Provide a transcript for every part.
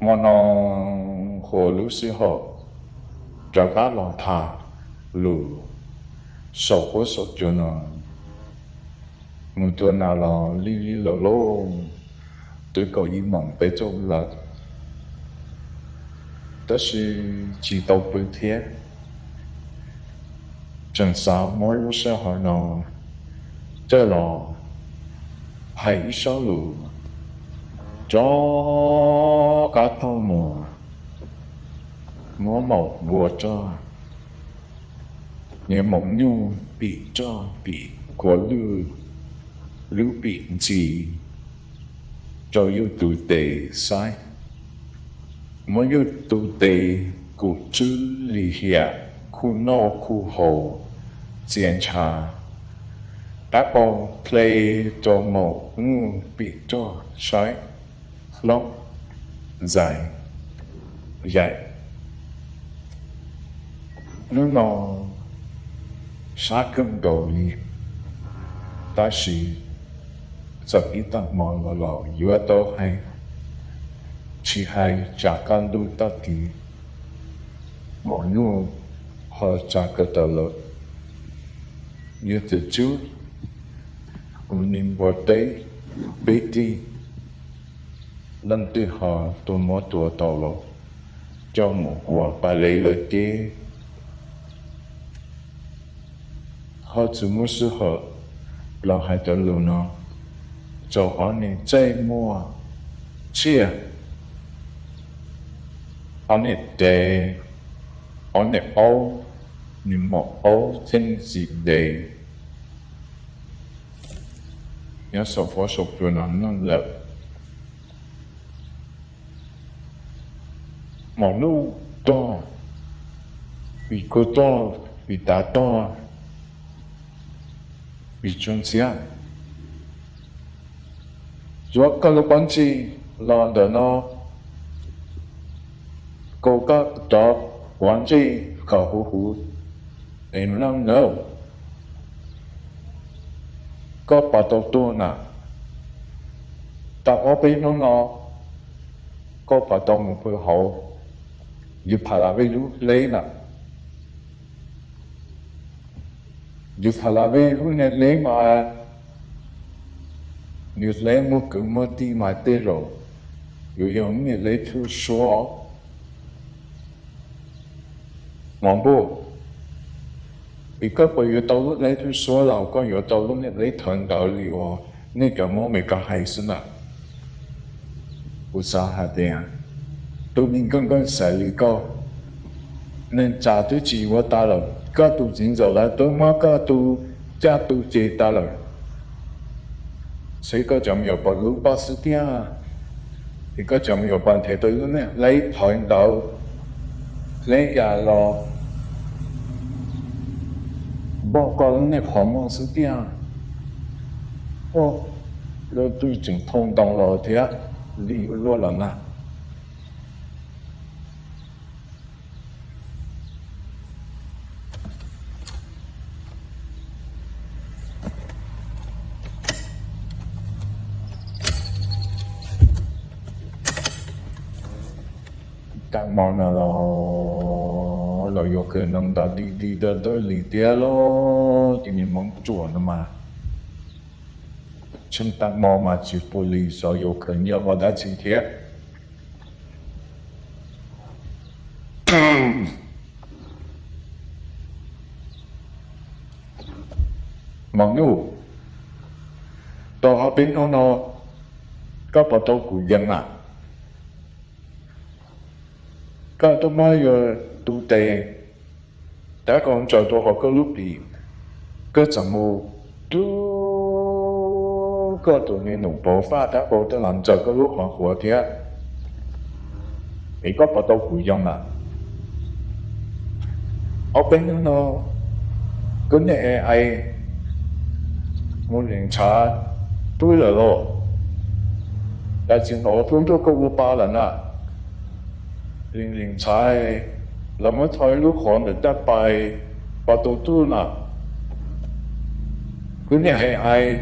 Hmo no hu lub sij hawm rov qab los tham lus saum huab saum cua no, mus tua nas los li li lawm lauj, twb kaum ib moos peb caug lawm, tab sis tsis tau pw thiab. Tseem xav muab lub sij hawm no coj los hais ib sob lus rov qab taug mus, muab maum npua roj, niag maum nyuj pim roj pim kua lwj, lub pim ntxis rau yus tus tes saib, muab yus tus tes kum tswb lim hiam khuj noj khuj haus txias ntsha, tab pau hle rau maum nyuj pim roj saib, hlob, ntxais, yaim. Hnub no sab kawg nkaus li, tab sis txawm ib tag hmo los los yuav tau hais, tsis hais tsam kaj ntug tag kis, maum nyuj ho tsa ko taw lawm. Yog txawm tsub kuv niag npua teb peb tij, leej twg ho tuaj muab tua tau los coj mus ua pa le lawm ces ho tsis muaj sij hawm los hais cov lus no rau ob niag txaj muag tsiaj, ob niag dev, ob niag aub, niag maum aub thiab niag txiv dev nyob saum huab saum cua no lawm. Maum nyuj tog, vim kua tog, vim tav tog, vim tsuag ntxiab, yuav koj lub pob ntseg los ntawm no, kaus koj cov quav ntsej kom huv huv es mloog nawb. Koj puas tau tuag na? Tau ob peb hnub no koj puas tau mus pw hauv yus pha la vej lub hleb na? Yus pha la vej lub niag hleb mas yus hleb muaj kwv muaj tij mas tej zaum yuav yog lub niag hleb tshwj suab. Mov npuj, vim koj puas yuav tau lub hleb tshwj suab los koj yuav tau lub niag hleb thawv ntawd li uas nej cov Hmoob Mes Kas hais xwb na? Kuv xav hais tias tus me nkauj nkauj xaiv li koj, neeg tsa twb tsis yuav tas lawm, koj tus txiv ntxawm lawv twb muab koj tu caj tu ces tas lawm, xwb koj cov me nyuam puas hlub koj xwb tiag? Es koj cov me nyuam puas nrhiav tau lub niag hleb thawv ntawd, hleb yas los npog koj lub niag qhov muag xwb tiag? Ua, lub twb tseem thooj ntoo los thiab li luaj los na. Tag hmo no los, los yuav kawm ntawv li li dawb dawb li tiag lauj, ces niag Hmoob ruam no mas, tsheej tag hmo mas tsis pub li xyov yuav kawm nyiaj ua dab tsi thiab. Maum nyuj, tau ob peb hnub no koj puas tau kuv yees na? Koj twb muab yus tus tes tab kaus ntsaws rau hauv koj lub pim, koj tseem mus rub koj tus me nus pauv faj tab kaus coj los ntsaws koj lub qhov huab thiab. Es koj puas tau kuv yees na? Ob peb hnub no koj niag ais mus lim ntshav twb lawm los, yam tsis hnov tuaj nrog koj ua pa lawm na. Lim lim ntshav los muab tho ib lub qhov ntawm caj pais pov tus tuj na. Koj niag ais ais,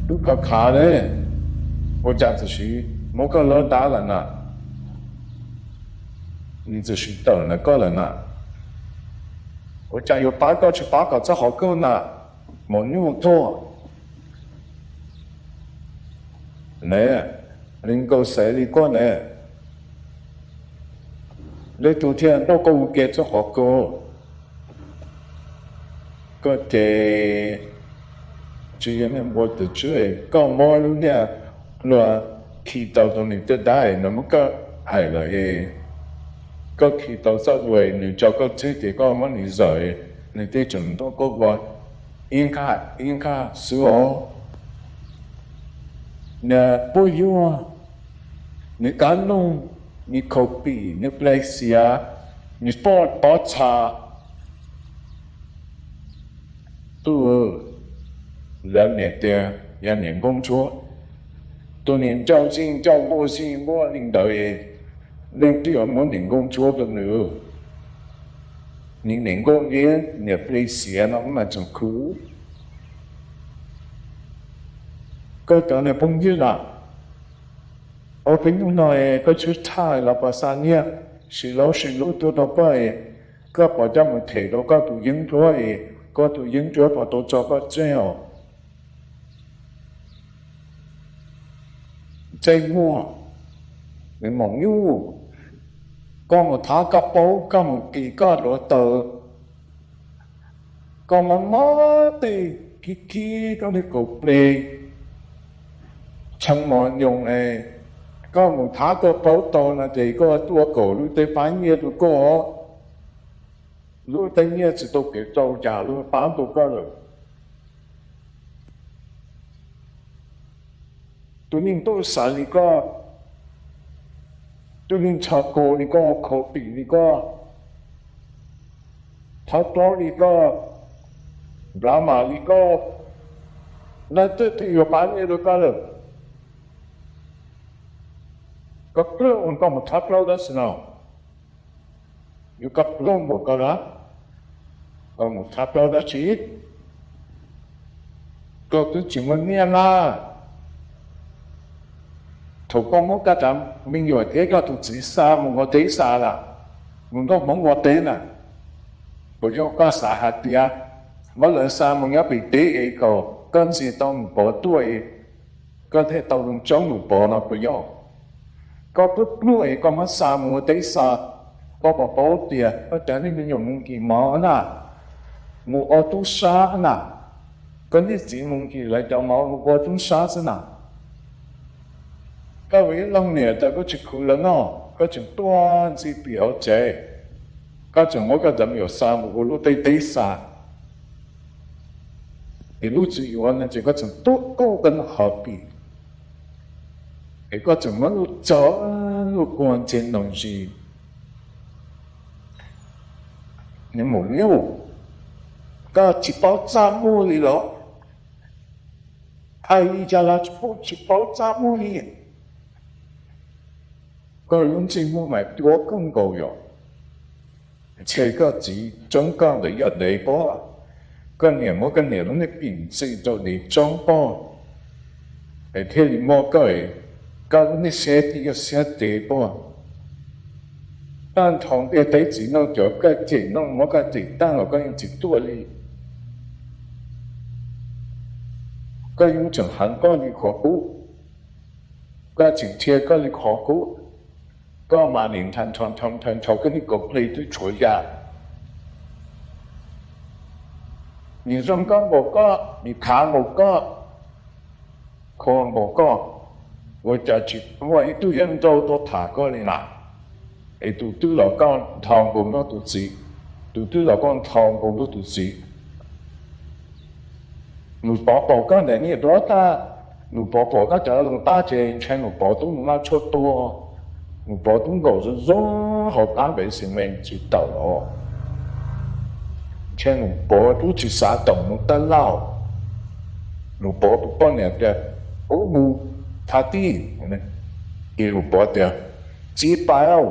lub khav khav ne, ua cas txawm siv muab koj lawb dab lawm na? Nws txawm sib tawm ntawm koj lawm na. Ua cas yuav pab koj tsis pab kom txoj qhov kawg na, maum nyuj tuag ne, li nkaus xaiv li koj ne, leej twg thiaj nrauj koj ua ke txoj qhov kawg? Koj ces tsis yog niag npua tus tswv, koj muab lub niag hlua khi tau rau nws tej dab no muab koj hais lawm es koj khi tau txoj hlua nws tso koj tseg ces koj muab nws zawm, nws tej tseem nrauj koj ua ib nqag ib nqag xwb os. Nws puab yuag, nws kab noog, nws khaus pim, nws ple xiav, nws poj pob txha. Tub, lawv niam tias yog niam nkauj ntsuab, tus niam ncauj zij ncauj nquaj zij nquaj li ntawd, leej twg yuav muab niam nkauj ntsuab rau nws? Nws niam nkauj liab niam ple xiav no mas tseem khwv. Koj cov niag phooj ywg na, ob peb hnub no koj tswb thaj los pas xa nyiaj, sis laub sis lub tuaj rau koj, koj pom coj mus them rau koj tus yeeb ncuab, koj tus yeeb ncuab puas tau tso koj tseg os? Ntsej muag, nws maum nyuj, koj mus thab koj paub, koj mus kis koj hluav taws, koj mob mob tej, khib khib koj tej kaum ple, tshee mos nyoos es, koj mus thab koj paub tau no ces koj tuaj kaum lub tej pab nyiaj rau koj, lub tej nyiaj tsis tau kev rau cas luag pab tau koj lawm. Tus neeg tuaj xav li koj, tus neeg ntshav kos li koj, khaus pim li koj, thab plaub li koj, nplab mas li koj, leej twg thiaj yuav pab nyiaj rau koj lawm? Koj pluag ua koj mus thab plaub dab tsi no? Yuav koj pluag npaum koj dab, koj mus thab plaub dab tsi? Koj twb tsis muaj nyiaj na. Thaum koj muab koj cov me nyuam thiab koj tus txiv xa mus ua teb xa lawm, mus nrog Hmoob ua teb na, puas yog koj xav hais tias muab lawv xa mus nyob pem teb es kom koj ntxias tau nws pov tuaj es koj thiaj tau zoo tsob nus pov no puas yog? Koj twb pluag es koj muab xa mus ua teb xa, koj puas paub tias koj cov niag me nyuam mus kis mov na, mus ua tub sab na, koj niag txiv mus kis lawv cov mov mus ua tub sab xwb na. Koj ua ib leeg niam tas koj tsis khwv lawv noj, koj tseem tuaj ntxi pim hauv tsev, koj tseem muab koj cov me nyuam xa mus ua lub teb teb xa, es lub tsis yuav no ces koj tseem tuaj kauj koj hov pim, es koj tseem muab luj tso luj kua ntxhias noos zis. Nws mus nyuj, koj tsis paub txaj muag li los? Hais li cas los tsis paub, tsis paub txaj muag li. Koj lub ntsej muag mas cuab kawg nkaus yom. Ntshe koj txiv tsoob koj ntawm yaj dev pob, koj niam muab koj niam lub niag pim ntxi rau dev tsoob pob, es thiaj li muaj koj, koj lub niag siab thiaj yog siab dev pob. Tag nrho ntiaj teb txiv neej cov koj cem no muab koj cem tag los koj yeej tsis tuaj li. Koj yeej tseem heev koj li qhov qub, koj tseem dhia koj li qhov qub, koj mam li nthos nthos nthos nthos koj li kaum ple twb tshuav yam. Nws zoo nkauj npaum koj, nws khav npaum koj, kho npaum koj, ua cas tsis muaj ib tug yeeb nrauj tuaj tham koj li na? Es tus twg los koj nthos nkaus nrog tus txiv, tus twg los koj nthos nkaus nrog tus txiv. Nws pov pom koj ntawm niag duab tag, nws pov pom koj cov loo tab ces ntshai nws pov tub nws maj tshuaj tuag, nws pov tub nkaum zoo zoo hauv qab npem xis mes tsis tawm los. Ntshai nws pov tub tsis xav tawm mus taj lauj. Nws pov tus poj niam tias, ub, mus thav tij. Ces nws pov tias, txiv pais,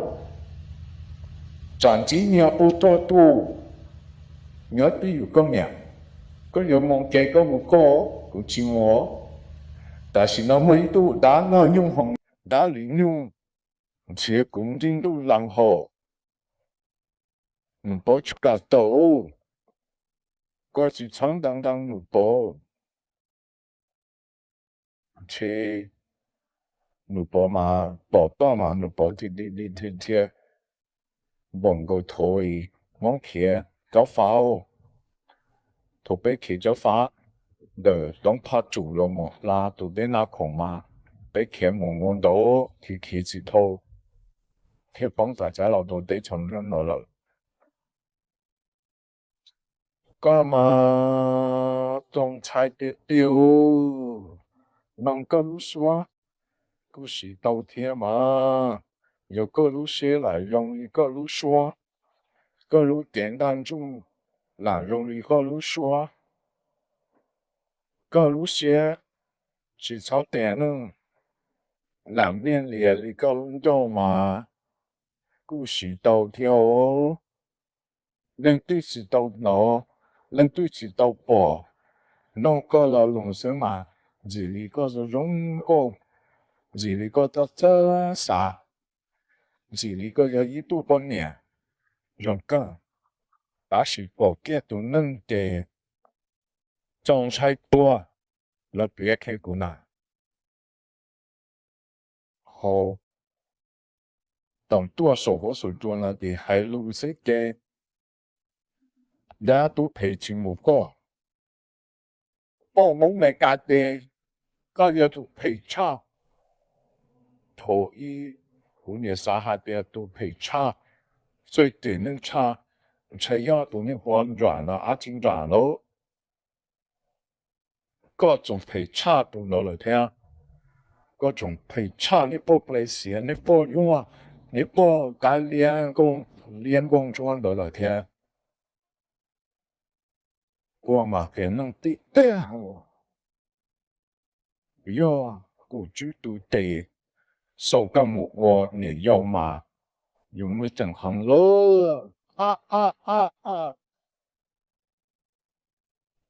tsam ntsib niag pub tuaj tuj, nyob twj ywm koj niam, koj yuav mus ces koj mus koj, kuv tsis mus. Tam sim no muaj ib tug dab noj nyuj hoom, dab li nyuj, nrhiav kuv nrig ntuj lees haum, Nws paub tsis kam tau. Koj tsis txhob nta nta nws paub. Ces nws paub mas pom toj mas nws paub thiaj li thiaj thiaj npaum nkaus thaum Hmoob khiav cov fab. Thaum peb khiav cov fab ntawm Toob Phaj Tsum los mus hla tus teb Naj Khoom mas peb khiav mus ua ntau, khiav khiav tsis dhau thiaj poob txav tsav los rau teb chaws no lawm. Koj mas txaus ntshai tiag tiag. Mloog koj lub suab kuj siv tau thiab mas. Yog koj lub siab lam zoo li koj lub suab, koj lub cev ntaj ntsug lam zoo li koj lub suab, koj lub siab tsis txhob tias neeg lam niaj lias li koj lub ncauj mas kuj siv tau thiab. Leej twg tsis tau hnov, leej twg tsis tau pom, nug koj lo lus xwb mas ntxim li koj zoo zoo nkauj, ntxim li koj txawj txawj xav, ntxim li koj yog ib tug poj niam zoo kawg. Tab sis pom kiag tus neeg ces txaus ntshai tuag. Lawv piav qhia kuv na. Hos tau tuaj saum huab saum cua no ces hais lus xwb ces dab tub phem tsis mus koj. Poj Hmoob Meskas ces koj yog tus phem tshaj. Thaum ub kuv niam xav hais tias tus phem tshaj, txawj cem neeg tshaj, ntshai yog tus niag hu ua Nram no, Ab Tsi Nram lauj. Koj tseem phem tshaj tus ntawd lawm thiab. Koj tseem phem tshaj niag poj plej xiav, niag poj yuag, niag poj kav liab nkoog, liab nkoog ntsuab ntawd lawm thiab. Koj mas qias neeg tiag tiag. Yog kuv tswb tus ces xaus koj mus ua niam yau mas yuav muaj ceem heev lawm.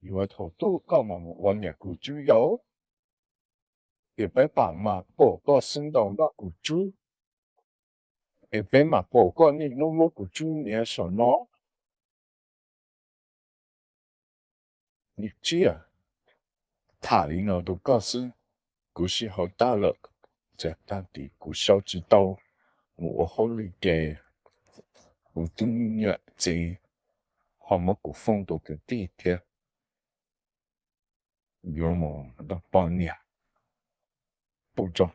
Yuav thaum twg koj mam mus ua niam kuv tswb yau, ces peb mam pom koj xeeb ntau nrog kuv tswb, ces peb mam pom koj niaj hnub muab kuv tswb niav saum no. Tsiaj, tham li no rau koj xwb, kuv sib haum tag lawm, txog tag tim kuv sau tsis tau mus ua hauj lwm ces kuv twb nyiam txiv ho muab kuv fooj tus kwv tij thiab. Yuav mus nrog poj niam pub tso.